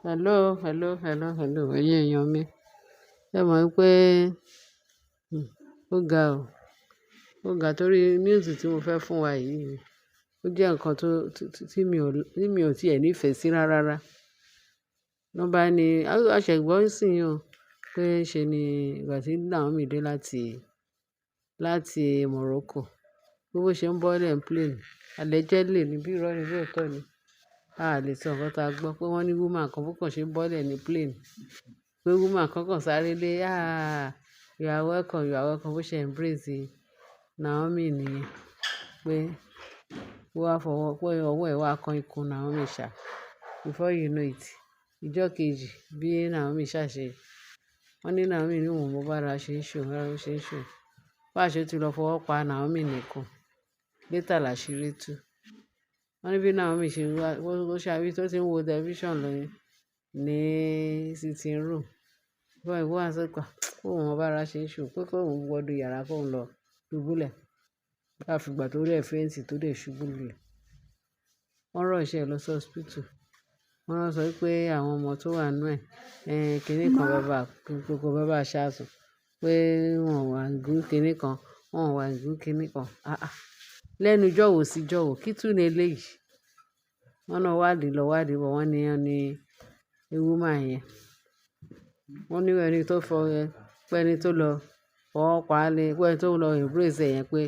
Hello, hello, hello, hello, ẹ̀yin èèyàn mi. Ẹ mọ̀ wípé, ó ga o. Ó ga torí news tí mo fẹ́ fún wa yìí, ó jẹ́ nǹkan tó, tí mi ò tí è ní ìfẹ́ sí rárá. Wọ́n bá ní, a ṣẹ̀ gbọ́ nísìnyí o, pé ṣe ni ìgbà tí Naomi dé láti Morocco, bí ó ṣe ń bọ́lẹ̀ ní plane, allegedly ní bí irọ́ ni bí òótọ́ ni. A lè sọ nǹkan tí a gbọ́ pé wọ́n ní woman kan bó kàn ṣe ń bọ́lẹ̀ ní plane. Pé woman kan kàn sáré lé, "Ah, you are welcome, you are welcome." Bó ṣe embrace Naomi nìyẹn. Pé ó wá fọwọ́, pé ọwọ́ ẹ̀ wá kan ikùn Naomi ṣá. Before you know it, ìjọ́ kejì bí Naomi ṣá ṣe, wọ́n ní Naomi ní òun mọ bára ṣe ń ṣe òun, bára ṣe ń ṣe òun. Bá ṣe ó ti lọ fọwọ́ pa Naomi nìkan. Later làṣírí tú. Wọ́n ní bí Naomi ṣe wá, ó ṣe tó tí ń wo television lọ ní sitting room. Bó wá sọ pé kó òun mọ bára ṣe ń ṣe òun, pé kó òun wọnú yàrá kó òun lọ dùbúlẹ̀. Àfi ìgbà tó dẹ̀ faint tó dẹ̀ ṣubú lulẹ̀. Wọ́n rush ẹ lọ sí hospital. Wọ́n sọ wípé àwọn ọmọ tó wà nínú ẹ̀, kíní kan bàbá, kòkò bàbá aṣáàsùn, pé wọ́n wà gún kíní kan, wọ́n wà gún kíní kan. Ah ah. Lẹ́nu jọ̀wọ́ sí jọ̀wọ́, kí tún ní eléyìí? Wọ́n náà wádìí lọ wádìí bọ̀, wọ́n ní wọ́n ní woman yẹn. Wọ́n ní ẹni tó fọ ẹ, pé ẹni tó lọ fọwọ́ pa á lé, pé ẹni tó lọ embrace ẹ̀ yẹn pé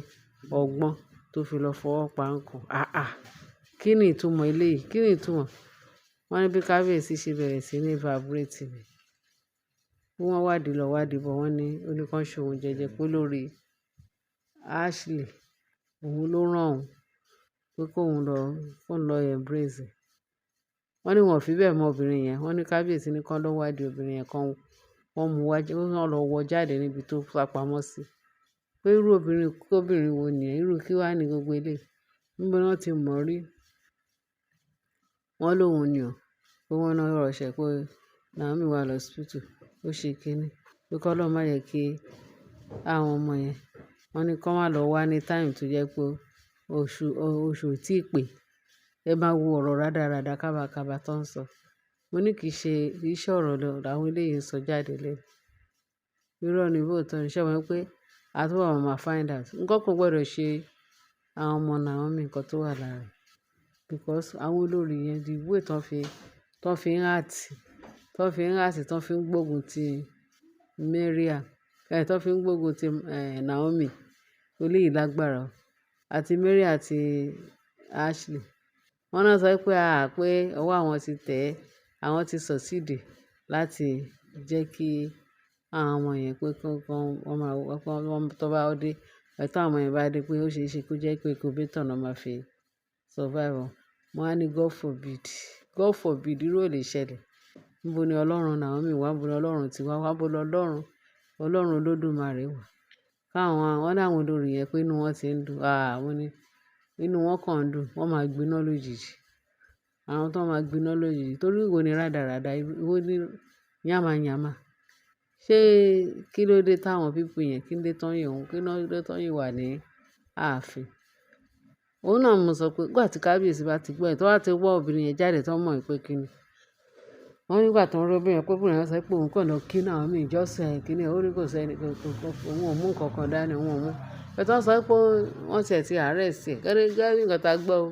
ọgbọ́n tó fi lọ fọwọ́ pa ń kùn. Ah ah. Kí ni ìtumọ̀ eléyìí? Kí ni ìtumọ̀? Wọ́n ní bí kábíyèsí ṣe bẹ̀rẹ̀ sí ní vibrate ni. Bí wọ́n wádìí lọ wádìí bọ̀, wọ́n ní ó ní kí wọ́n ṣe òun jẹ́jẹ́ pé lórí Ashley, òun ló rán òun pé kó lọ embrace. Wọ́n ní wọ́n ò fi bẹ́ẹ̀ mọ obìnrin yẹn. Wọ́n ní kábíyèsí ní kí wọ́n lọ wádìí obìnrin yẹn kan, wọ́n mú wá, wọ́n lọ wọ jáde níbi tó sá pamọ́ sí. Pé irú obìnrin kóbìnrin wo nìyẹn? Irú kí wà ní gbogbo eléyìí? Níbo ni wọ́n ti mọ̀ rí? Wọ́n lóhun ni o. Pé wọ́n náà rush ẹ pé Naomi wà lọ hospital. Ó ṣe kíní. Pé kí Ọlọ́run má jẹ́ kí àwọn ọmọ yẹn, wọ́n ní kí wọ́n má lọ wá ní time tó jẹ́ pé oṣù ò tí ì pé. Ẹ máa wo ọ̀rọ̀ rádaràda kábàkàbà tó ń sọ. Mo ní kì í ṣe ọ̀rọ̀ lọ làwọn eléyìí ń sọ jáde lẹ́nu. Irọ́ ni bí òótọ́ ni. Ṣé o mọ̀ pé a túbọ̀ máa find out. Nǹkan kan gbọdọ̀ ṣe àwọn ọmọ Naomi nǹkan tó wà lára rẹ̀. Because àwọn olórí yẹn, the way tó fi ń act, tó fi ń act, tó fi ń gbógun ti Mariam, tó fi ń gbógun ti, Naomi. Eléyìí lágbára o. Àti Mariam àti Ashley. Wọ́n náà sọ pé a pé ọwọ́ àwọn ti tẹ̀, àwọn ti succeed láti jẹ́ kí àwọn ọmọ yẹn pé kí wọ́n máa, wọ́n tó bá dé, tí àwọn ọmọ yẹn bá dé pé ó ṣe é ṣe kó jẹ́ pé incubator náà máa fi survive wọn. Mo wá ní God forbid, God forbid irú ò lè ṣẹlẹ̀. Níbo ni Ọlọ́run Naomi wà? Níbo ni Ọlọ́run ti wá? Níbo ni Ọlọ́run, Ọlọ́run Olódùmarè wà? Káwọn, wọ́n ní àwọn olórí yẹn pé inú wọn ti ń dùn. Ah, wọ́n ní inú wọn kàn ń dùn, wọ́n máa gbiná lójijì. Àwọn tó máa gbiná lójijì. Torí ìwọ ni rádaràda, ìwọ ni yàmá yàmá. Ṣé kí ló dé táwọn people yẹn, kí ló dé tán yìí òun, kí ló dé tán yìí wà ní ààfin? Òun náà mo sọ pé nígbà tí kábíyèsí bá ti gbọ́ ẹ̀, tó bá ti wọ́ obìnrin yẹn jáde tó mọ̀ pé kíni. Wọ́n nígbà tó ń rí obìnrin yẹn pé obìnrin yẹn sọ pé òun kàn lọ kí Naomi just kíni, ó ní kò sẹ́ni, kò, òun ò mú nǹkan kan dání, òun ò mú. But wọ́n sọ pé wọ́n tiẹ̀ ti arrest ẹ̀. Gẹ́gẹ́ bí nǹkan tá gbọ́ o.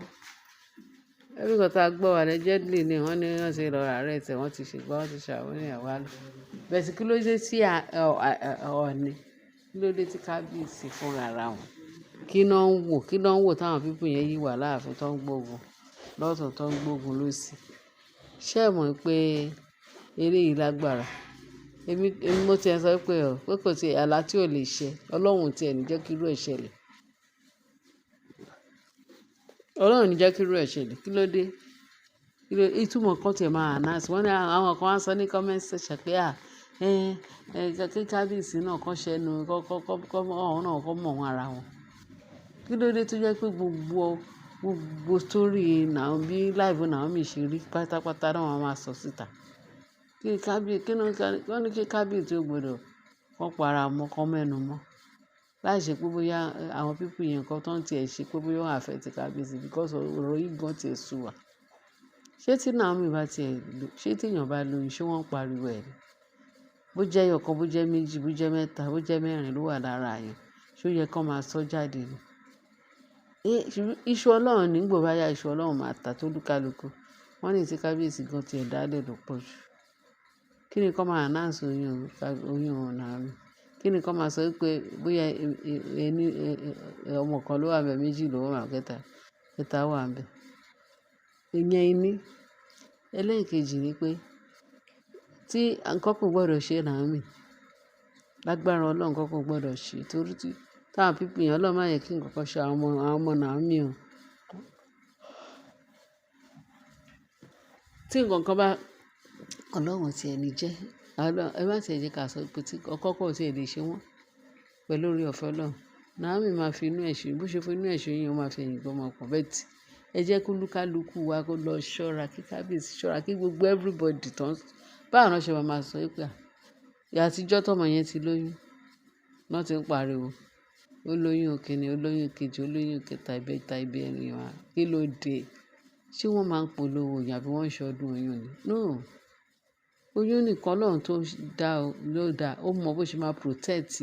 Gẹ́gẹ́ bí nǹkan tá gbọ́ allegedly ni wọ́n ní wọ́n ti lọ arrest ẹ̀, wọ́n ti ṣe gbá, wọ́n ti ṣàwọn ní àwa lọ. But kí ló dé tí Ọọ̀ni, kí ló dé tí kábíyèsí fúnra ra wọn? Kí ná ń wò? Kí ná ń wò táwọn people yẹn yìí wà láàfin tó ń gbógun lọ́tùn tó ń gbógun lósì? Ṣé ẹ mọ̀ pé eléyìí lágbára? Èmi mo ti ẹ sọ pé ọ, pé kò tí àlá tí ò lè ṣẹ. Ọlọ́run tí ẹ ní jẹ́ kí irú ẹ ṣẹlẹ̀. Ọlọ́run ò ní jẹ́ kí irú ẹ ṣẹlẹ̀. Kí ló dé? Kí ló, ìtumọ̀ kan tí ẹ máa announce. Wọ́n ní àwọn kan wá sọ ní comment section pé à, kí kábíyèsí náà kó ṣẹnu, kó, àwọn náà kó mọ̀ wọ́n ara wọn. Kí ló dé tó jẹ́ pé gbogbo story Naomi, bí life Naomi ṣe rí pátápátá náà wọ́n máa sọ síta. Kí kábíyèsí, kí wọ́n ní kí kábíyèsí ó gbọdọ̀ kó pa ara mọ́, kó mẹ́nu mọ́. Láìṣe pé bóyá àwọn people yẹn nǹkan tó ń tí ẹ ṣe pé bóyá ó affect kábíyèsí because ọ̀rọ̀ yìí gan tí ẹ sú wa. Ṣé Ṣé tí Naomi bá ti ẹ̀ lò, ṣé tí èèyàn bá lóyún, ṣé wọ́n ń pariwo ẹ̀ ni? Bó jẹ́ ẹyọ kan, bó jẹ́ méjì, bó jẹ́ mẹ́ta, bó jẹ́ mẹ́rin ló wà lára èèyàn, ṣé ó yẹ kí wọ́n máa sọ jáde ni? Iṣu Ọlọ́run ní gbò bá yá, iṣu Ọlọ́run máa ta tó lúkálùkù. Wọ́n ní tí kábíyèsí gan tí ẹ̀ dálẹ̀ ló pọ̀ jù. Kí ni kí wọ́n máa announce oyún, oyún Naomi? Kí ni kí wọ́n máa sọ wípé bóyá ẹni, ọmọ kan ló wà níbẹ̀, méjì ló wà níbẹ̀, kẹta, kẹta wà níbẹ̀. Ìyẹn ẹní. Ẹlẹ́ẹ̀kejì ni pé tí nǹkan kò gbọdọ̀ ṣe Naomi, lágbára Ọlọ́run nǹkan kò gbọdọ̀ ṣe torí tí táwọn people yẹn, Ọlọ́run má yẹ kí nǹkan kan ṣe àwọn ọmọ Naomi o. Tí nǹkan kan bá Ọlọ́run tí ẹni jẹ́, Ọlọ́run, ẹ má ṣe jẹ́ ká sọ pé tí ọkọ kò tí ì lè ṣe wọ́n pẹ̀lú oore ọ̀fẹ́ Ọlọ́run. Naomi máa fi inú ẹ̀ ṣe, bó ṣe fi inú ẹ̀ ṣe oyún, ó máa fi ẹ̀yìn gbọ́mọ pọ̀n. But ẹ jẹ́ kó lúkálùkù wa kó lọ ṣọ́ra, kí kábíyèsí ṣọ́ra, kí gbogbo everybody tán. Báwo ni wọ́n ṣe máa máa sọ wípé à, ìyá àtijọ́ tọ́mọ yẹn ti lóyún, wọ́n ti ń pariwo. Ó lóyún kìíní, ó lóyún kejì, ó lóyún kẹta, ìbẹta, ìbẹrin wá. Kí ló dé? Ṣé wọ́n máa ń polówó oyún àbí wọ́n ń ṣọdún oyún ni? No. Oyún nìkan Ọlọ́run tó dá ọ, ló dá. Ó mọ bó ṣe máa protect,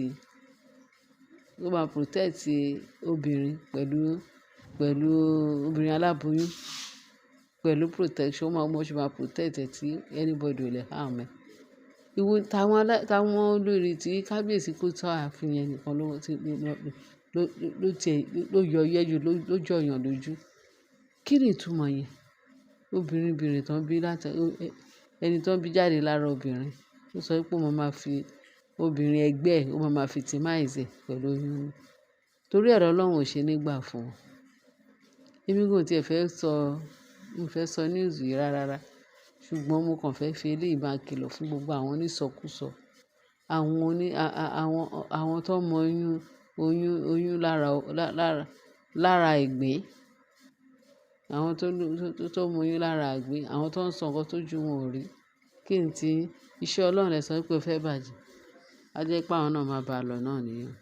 ó máa protect obìnrin pẹ̀lú, pẹ̀lú obìnrin aláboyún, pẹ̀lú protection. Ó mọ bó ṣe máa protect ẹ tí anybody ò lè harm ẹ. Ìwọ táwọn alá, táwọn olórí tí kábíyèsí kó tó ààfin yẹn nìkan ló ti, ló, ló, ló ti ẹ, ló yọ yẹ́jú, ló, ló jọyàn lójú. Kí ni ìtumọ̀ yẹn? Obìnrin bìnrin tó ń bí láti, ẹni tó ń bí jáde lára obìnrin, ó sọ wípé ó máa ma fi obìnrin ẹgbẹ́ ẹ, ó máa ma victimize ẹ pẹ̀lú oyún. Torí ẹ̀rọ Ọlọ́run ò ṣe nígbà fún wọn. Èmi kò tí ẹ fẹ́ sọ, mo fẹ́ sọ news yìí rárá. Ṣùgbọ́n mo kàn fẹ́ fi eléyìí máa kìlọ̀ fún gbogbo àwọn onísọkúsọ, àwọn oní, àwọn, àwọn tó mọ oyún, oyún, oyún lára, lára, lára ìgbín. Àwọn tó, tó, tó mọ oyún lára ìgbín, àwọn tó ń sọ nǹkan tó ju wọn ò rí. Kí n tí iṣẹ́ Ọlọ́run lẹ sọ wípé ó fẹ́ bàjẹ́. A jẹ́ pé àwọn náà máa bá a lọ náà nìyẹn.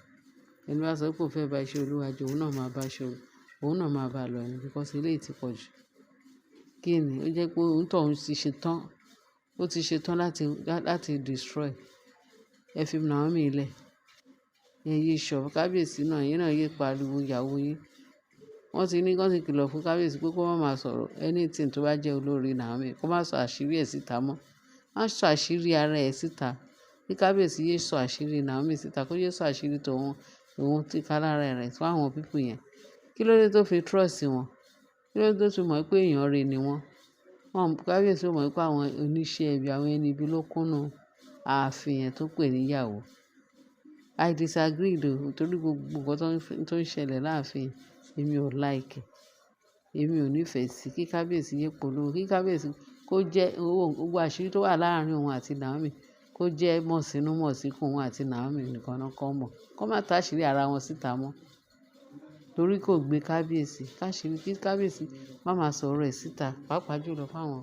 Ẹni bá sọ pé ó fẹ́ bá iṣẹ́ Olúwa jẹ́, òun náà máa bá iṣẹ́, òun náà máa bá a lọ ni because eléyìí ti pọ̀ jù. Kí ni? Ó jẹ́ pé òun tó ń ti ṣe tán, ó ti ṣe tán láti, láti destroy. Ẹ fi Naomi lẹ̀. Ẹ yé ṣọ, kábíyèsí náà, ẹ̀yin náà yé pariwo ìyàwó yín. Wọ́n ti ní kí wọ́n ti kìlọ̀ fún kábíyèsí pé kó má máa sọ̀rọ̀ anything tó bá jẹ́ olórí Naomi, kó má sọ àṣírí ẹ̀ síta mọ́. Má sọ àṣírí ara ẹ síta. Kí kábíyèsí yé sọ àṣírí Naomi síta, kó yé sọ àṣírí tòun, òun tí ká lára rẹ̀ fún àwọn people yẹn. Kí ló dé tó fi trust wọn? Kí ló dé tó fi mọ̀ pé èèyàn rere ni wọ́n? Wọ́n, kábíyèsí ò mọ̀ pé àwọn oníṣẹ́ ibi, àwọn ẹni ibi ló kúnnú ààfin yẹn tó pè ní ìyàwó. I disagree though, torí gbogbo nǹkan tó ń ṣẹlẹ̀ láàfin, èmi ò like. Èmi ò nífẹ̀ẹ́ sí kí kábíyèsí yé polówó, kí kábíyèsí kó jẹ́ owó, gbogbo àṣírí tó wà láàárín òun àti Naomi, kó jẹ́ mọ̀sínú mọ̀síkún òun àti Naomi nìkan náà kó mọ̀. Kó má ta àṣírí ara wọn síta mọ́. Torí kò gbé kábíyèsí. Káṣírí kí kábíyèsí má máa sọ̀rọ̀ ẹ̀ síta, pàápàá jùlọ fún àwọn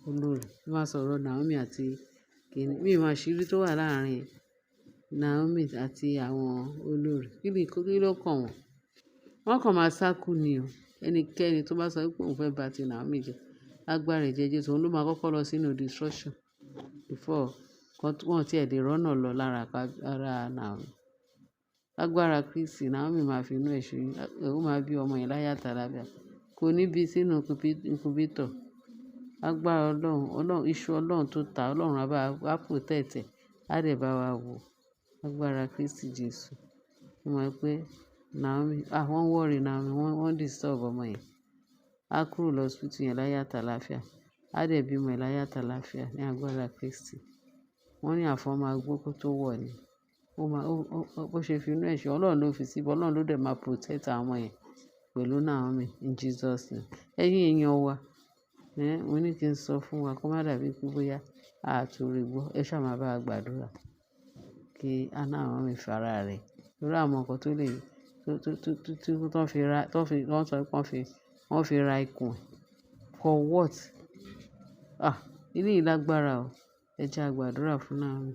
olórí. Má sọ̀rọ̀ Naomi àti kíni. Mi ò mọ àṣírí tó wà láàárín Naomi àti àwọn olórí. Kí ni, kí ló kàn wọ́n? Wọ́n kàn máa sáku ni o. Ẹnikẹ́ni tó bá sọ wípé òun fẹ́ bá ti Naomi jẹ́, lágbára ẹ̀jẹ̀ Jésù, òun ló máa kọ́kọ́ lọ sínú destruction before wọ́n tí ẹ̀ lè rọ́nà lọ lára, lára Naomi. Lágbára Kristi, Naomi máa fi inú ẹ̀ ṣe oyún, ó máa bí ọmọ yẹn láyọ̀ àti àlàáfíà. Kò ní bí sínú incubator. Lágbára Ọlọ́run, Ọlọ́run, iṣu Ọlọ́run tó ta, Ọlọ́run á bá wa protect ẹ̀, á dẹ̀ bá wa wò. Lágbára Kristi Jésù. Mo mọ̀ pé Naomi, ah, wọ́n worry Naomi, wọ́n, wọ́n disturb ọmọ yẹn. Á kúrò lọ hospital yẹn láyọ̀ àti àlàáfíà. Á dẹ̀ bí ọmọ ẹ̀ láyọ̀ àti àlàáfíà ní agbára Kristi. Wọ́n ní àfọ̀n máa gbó kó tó wọ̀ ni. Ó máa, ó, ó, bó ṣe fi inú ẹ̀ ṣe, Ọlọ́run ló fi síbẹ̀, Ọlọ́run ló dẹ̀ máa protect àwọn ọmọ yẹn pẹ̀lú Naomi in Jesus name. Ẹ̀yin èèyàn wa, mo ní kí n sọ fún wa kó má dàbí pé bóyá a tún rí gbọ́. Ẹ ṣá máa bá wa gbàdúrà kí Naomi fara rẹ̀. Torí àwọn nǹkan tó lè, tó, tó, tó, tó, tó, tó fi ra, tó fi, wọ́n sọ pé wọ́n fi, wọ́n fi ra ikùn. For what? Ah, eléyìí lágbára o. Ẹ jẹ́ a gbàdúrà fún Naomi.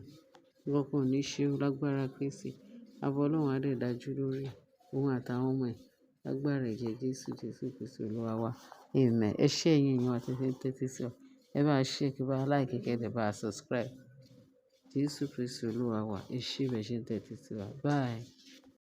Nǹkan kan ò ní ṣe o lágbára Kristi. Àbọ̀ Ọlọ́run á dẹ̀ dájú lórí òun àtàwọn ọmọ ẹ̀. Lágbára ẹ̀jẹ̀ Jésù, Jésù Kristi Olúwa wa. Amen. Ẹ ṣé ẹ̀yin èèyàn wa tí ẹ tẹ́tí sí wa. Ẹ bá share, kí ẹ bá like, kí ẹ dẹ̀ bá subscribe. Jésù Kristi Olúwa wa. Ẹ ṣé bẹ́ẹ̀ ṣe ń tẹ́tí sí wa. Bye.